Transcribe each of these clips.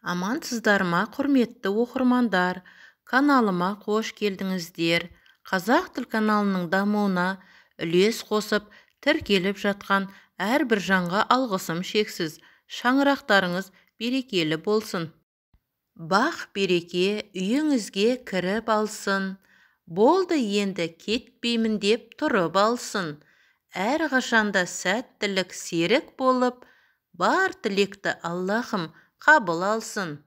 Амансыздар ма, құрметті оқырмандар? Каналыма қош келдіңіздер. Қазақ тіл каналының дамуына үлес қосып, тіркеліп жатқан әрбір жанға алғысым шексіз. Шаңырақтарыңыз берекелі болсын. Бақ береке үйіңізге кіріп алсын. Болды енді кетпеймін деп тұрып алсын. Әрқашанда сәттілік серік болып, бар тілекті Аллахым қабыл алсын.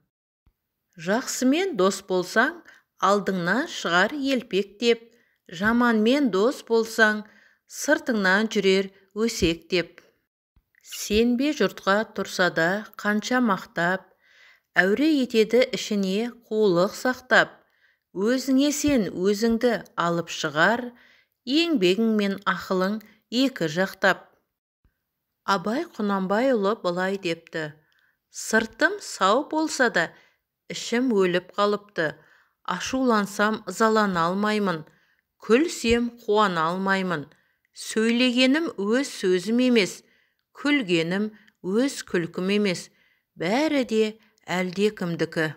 Жақсымен дос болсаң, алдыңнан шығар елпектеп, жаманмен дос болсаң, сыртыңнан жүрер өсектеп. Сенбе жұртқа тұрса да қанша мақтап, әуре етеді ішіне қулық сақтап. Өзіңе сен, өзіңді алып шығар, еңбегің мен ақылың екі жақтап. Абай Құнанбайұлы былай депті: сыртым сау болса да, ішім өліп қалыпты. Ашулансам ызалана алмаймын, күлсем қуана алмаймын. Сөйлегенім өз сөзім емес, күлгенім өз күлкім емес, бәрі де әлдекімдікі.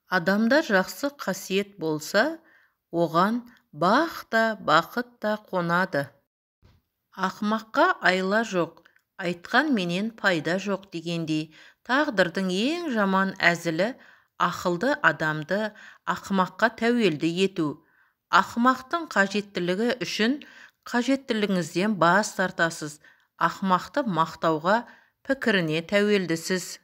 Адамда жақсы қасиет болса, оған бақ та, бақыт та қонады. Ақымаққа айла жоқ, айтқан менен пайда жоқ дегендей, тағдырдың ең жаман әзілі ақылды адамды ақымаққа тәуелді ету. Ақымақтың қажеттілігі үшін қажеттілігіңізден бас тартасыз. Ақымақты мақтауға пікіріне тәуелдісіз.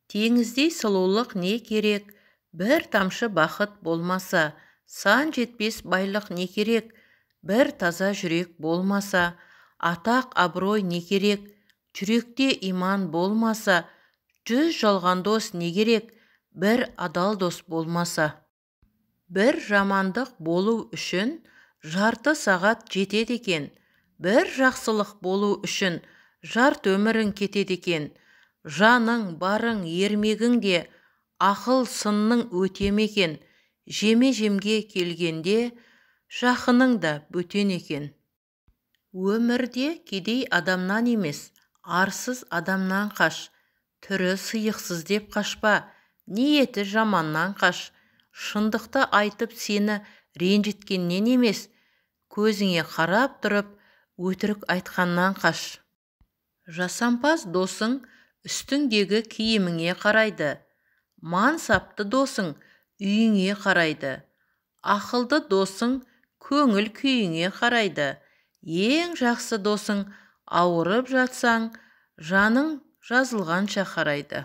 Теңіздей сұлулық не керек, бір тамшы бақыт болмаса, сан жетпес байлық не керек, бір таза жүрек болмаса, атақ абырой не керек, жүректе иман болмаса, 100 жалған дос не керек, бір адал дос болмаса. Бір жамандық болу үшін жарты сағат жетеді екен, бір жақсылық болу үшін жарты өмірің кетеді екен. Жаның, барың, ермегің де ақыл сынның өтем екен, жеме-жемге келгенде жақының да бөтен екен. Өмірде кедей адамнан емес, арсыз адамнан қаш. Түрі сыйықсыз деп қашпа, ниеті жаманнан қаш. Шындықты айтып сені ренжіткеннен емес, көзіңе қарап тұрып өтірік айтқаннан қаш. Жасампаз досың үстіңдегі киіміңе қарайды, мансапты досың үйіңе қарайды, ақылды досың көңіл күйіңе қарайды. Ең жақсы досың ауырып жатсаң, жаның жазылғанша қарайды.